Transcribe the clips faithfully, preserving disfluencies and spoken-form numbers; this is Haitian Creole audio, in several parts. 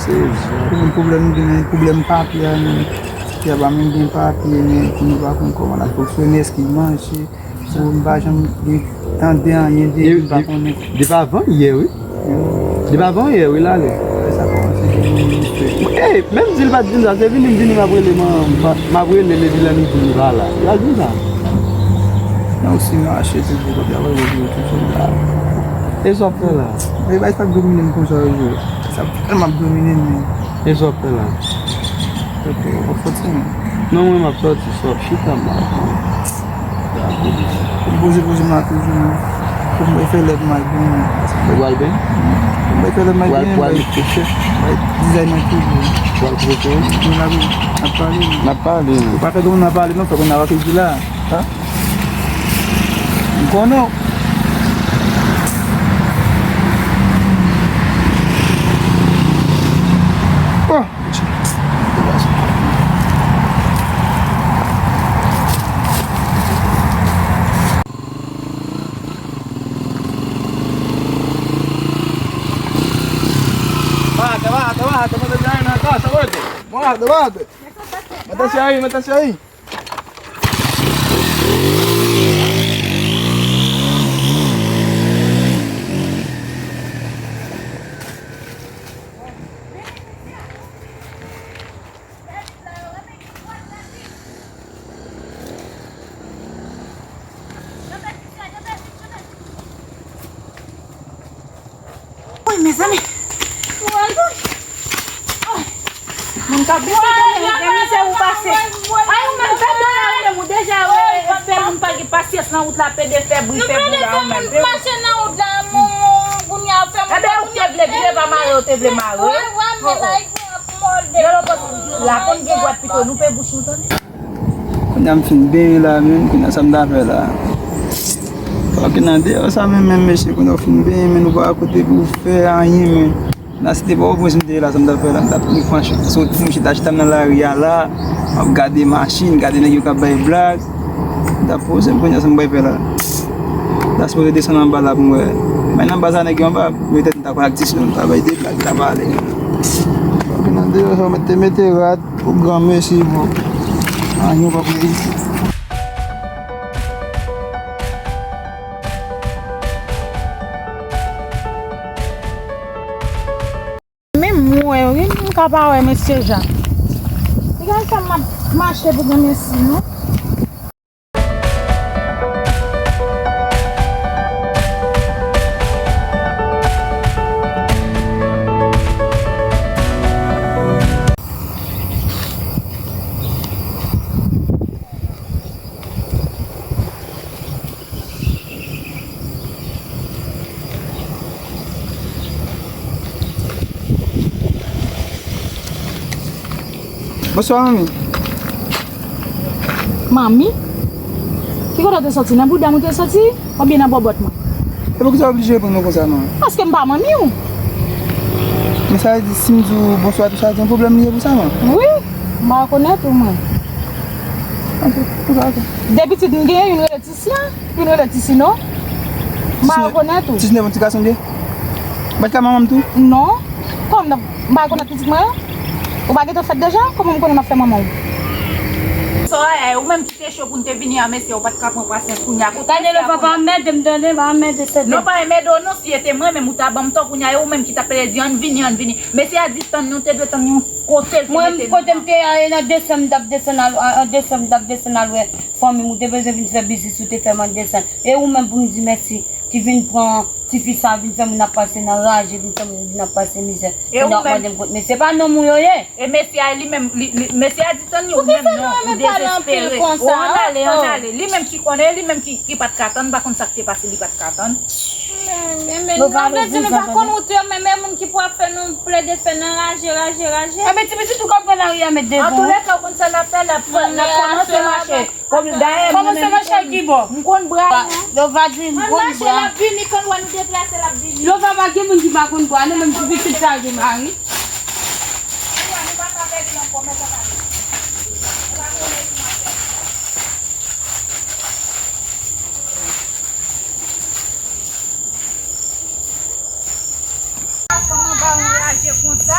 Pou mwen, pwoblèm gen, pwoblèm papye a, men. Papye a pa menm gen papye, men pou nou pa konn kòman l ap fonksyone, èske l mache. Pou m pa janm gen tande anyen de li, m pa konnen. Depi avan yè, wi. Depi avan yè, wi, l ale. Sa kòmanse gen yon efè. Ey, menm si l pa t vin sa, se vini m vini, m ap rele, m, m ap rele l epi lè midi li pa la. L al vin sa. Nan osi mache toujou, kote ap rele toujou la. E sa w ap fè la? E bay sa k domine m konsa yo. Sa tèlman ap domine m, men. E sa w ap fè la? Ok, w ap sòti, men. Non, mwen, m ap sòti, sòt, chita, m ap. M poze, poze m la toujou, men. Pou m fè lè pou m al benyen. Ou al benyen? Pou m fè lè pou m al benyen, bay, bay dizay nan figi. Ou al koupe cheve? N ap pale, men. N ap pale, men. Ou pa fè granmoun nan pale, non, fè granmoun nan pale di la. Hein? M konnen w. Oh! Bájate, bájate, bájate, no te llamen nada, esa vuelta. Bájate, bájate. Mete ese ahí, mete ese ahí. Woy, mezanmi. Woy, woy. Moun k ap vin sou tande, gen misye ou pase. Ay, ou menm, fè moun la, ou menm, ou deja wè, fè moun pa gen pasyans nan wout la, pede fè bri, fè bri la, ou menm. Nou pede fè moun mache nan wout la, moun, moun, kounye a, fè moun. Enben, ou te vle vire, pa mare, ou te vle mare. Wè, wè, men like, mwen ap mòde. Yo, yo, la konn gen dwat pito, loupe bouch nou, tande. Kounye a m fin benyen la, menm, kounye a sa m ta fè la? Paske nan deyò sa menm, menm, mesye, kounye a w fin benyen, men nou pa kote pou w fè anyen, men. La, si te pa w, mwen, si m te ye la, sa m ta fè la, m ta tou pran ch-, soti, m chita, chita m nan lari a la, m ap gade machin, gade nèg yo k ap bay blag, m ta poze m, kounye a sa m pral fè la? M ta sipoze desann anba la pou m wè. Men anba sa, nèg yo anba, petèt m ta pran ak ti sou, m ta bay de blag, m ta pale. Paske nan deyò sa, w mèt te mete rad. Pou granmesi, bro. Anyen pa pou isit. Menm mwen, wi, m ka pa wè mesye Jan. Li ka fè m ap mache pou granmesi, non. Bonswa, manmi. Manmi? Ki kote w te soti? Nan bouda m ou te soti? Oubyen nan bòbòt mwen? E poukisa w oblije reponn mwen konsa, non? Paske m pa manmi w. Men sa vle di, si m di w bonswa, tou sa, se yon pwoblèm li ye pou sa, non? Wi, m pa rekonèt ou, mwen. Ok, ok, ok. De pitit m genyen, youn rele Tisya, youn rele Tisino. M pa rekonèt ou. Tisino, yon ti gason li ye? Ou pa t ka manman m tou? Non. Kòman m pa rekonèt pitit mwen yo? Ou pa gentan fèt deja? Kòman m konnen m ap fè manman w? Soraya, e ou menm ki te cho pou n te vini an, mesye, ou pa t ka pran pasyans kounye a. Gade, Lova, pa anmède m, tande, pa anmède, tande. Non, pa anmède w non, si e te mwen menm, ou ta ban m tò kounye a, e ou menm ki t ap pede di, ann vini, ann vini. Mesye a di tann nou, te dwe tann yon kote l te mete nou. Mwen, kote m te ye a, e nan desanm, m t ap desann al, an, an desanm, m t ap desann al wè fanmi m, ou te bezwen vin fè biznis, ou te fè m an desann. E ou menm pou m di mèsi, ki vin pran tifi sa, vin fè moun ap pase nan raje, vin fè moun vin ap pase mizè. E ou menm? Mande m kont, men se pa nonm ou yo ye. E mesye a li menm, li, li, mesye a di tann li, ou menm non, ou dezespere. O, ann ale, ann ale. Li menm ki konnen, li menm ki, ki pa t ka tann, pa konn sa k te pase, li pa t ka tann. Men, men, men, sa vle di nou pa konn wout yo, men, men moun ki pou ap fè nou plede fè nan raje, raje, raje. Enben, ti pitit ou k ap pran lari a met devan. Antoulèka, ou konn sa l ap fè, l ap, l ap kòmanse mache. Kòm dayè, mwen menm, m konn, m konn bra. Lova di m konn bra. L ap vini, konn wè nou deplase, l ap vini. Lova, pa gen moun ki pa konn bra, non, menm ti pitit sa gen mari. Kòman ba w raje konsa?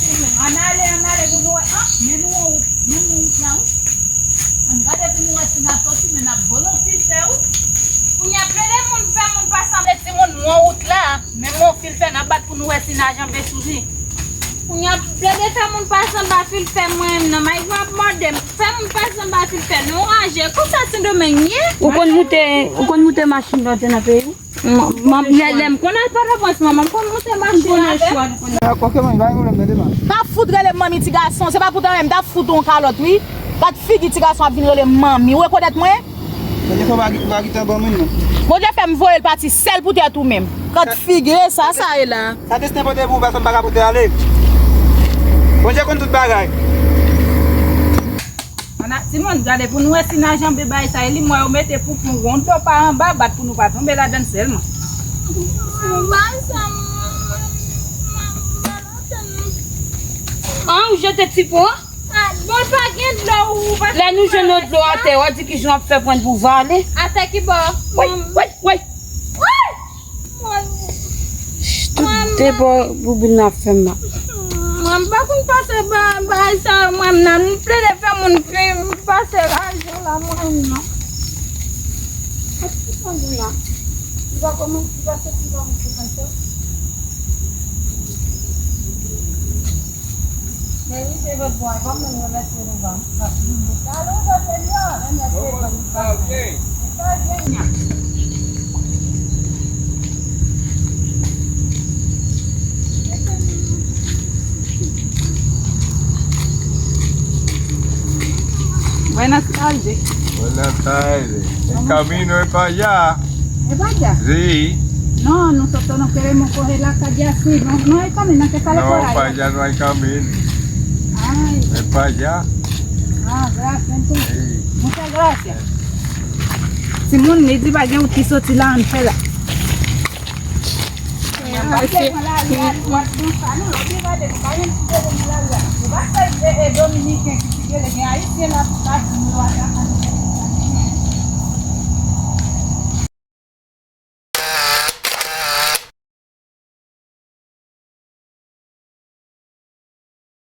soti, men ann ale, ann ale pou nou wè. An, men nou wè wout, men nou wè wout la, wi. Ann gade pou nou wè si n a soti, men n ap vole yon filtè, wi. Kounye a, plede moun fè moun pase anba timoun, men yon wout la, men yon filtè, n ap bat pou nou wè si n a janbe sou li. Kounye a, plede fè moun pase anba filtè, mwen menm nan, Mayva ap mòde m. Fè moun pase anba filtè, nou raje. Konsa Sendomeng ye? Ou konn moute, ou konn moute machin lè w te nan peyi w? M, m, lè, lè m konn al Pòtoprens, manman, m konn moute machin avè m. Dakò, ok, manmi, pa gen pwoblèm, tande, manmi. Pa fout rele m manmi ti gason, se pa pou tande m t ap fout ou yon kalòt, wi. Gad figi ti gason ap vin rele m manmi, ou rekonèt mwen? Bondye fè w pa, pa kite anba men non. Bondye fè m voye l pati sèl pou tèt ou menm. Gad figi, e sa, sa e la. Sa desten pote pou ou, pèsonn pa ka pote ale. Bondye konn tout bagay. Ann a, timoun, gade pou nou wè si n a janbe bay sa. E li m wè yo mete pou pon won dlo pa anba, bat pou nou pa tonbe ladann sèlman. Bay sa, an, ou jete ti pon an? Ah, bon, pa gen dlo, ou pa. Lè nou jwenn yon dlo atè, w a di kijan w ap fè pran pou vale. Atè ki bò? Woy, woy, woy. Woy. Tout debò bouboun nan ap fè m la. Mwen m pa konn pase ba, bay sa, mwen m nan plede fè moun pi pase raje la, mwen non. Ki sa nou la? Li pa kòmanse, li pa soti, li pa monte konsa. Men li se lòt bò a, pa menm remèsye nou, pa. Alo, sa se li a, remèsye nou, pa. Buenas tardes. Buenas tardes. El camino es para allá. ¿Es para allá? Sí. No, nosotros no queremos coger la calle así. No, no hay camino, que sale por ahí. No, para allá no hay camino. Ay. Es para allá. Ah, gracias, entonces. Sí. Muchas gracias. Timoun, li di pa gen wout ki soti la, ann fè la. Mesye, Dominiken ki figile, gen Ayisyen la, pa di nou la.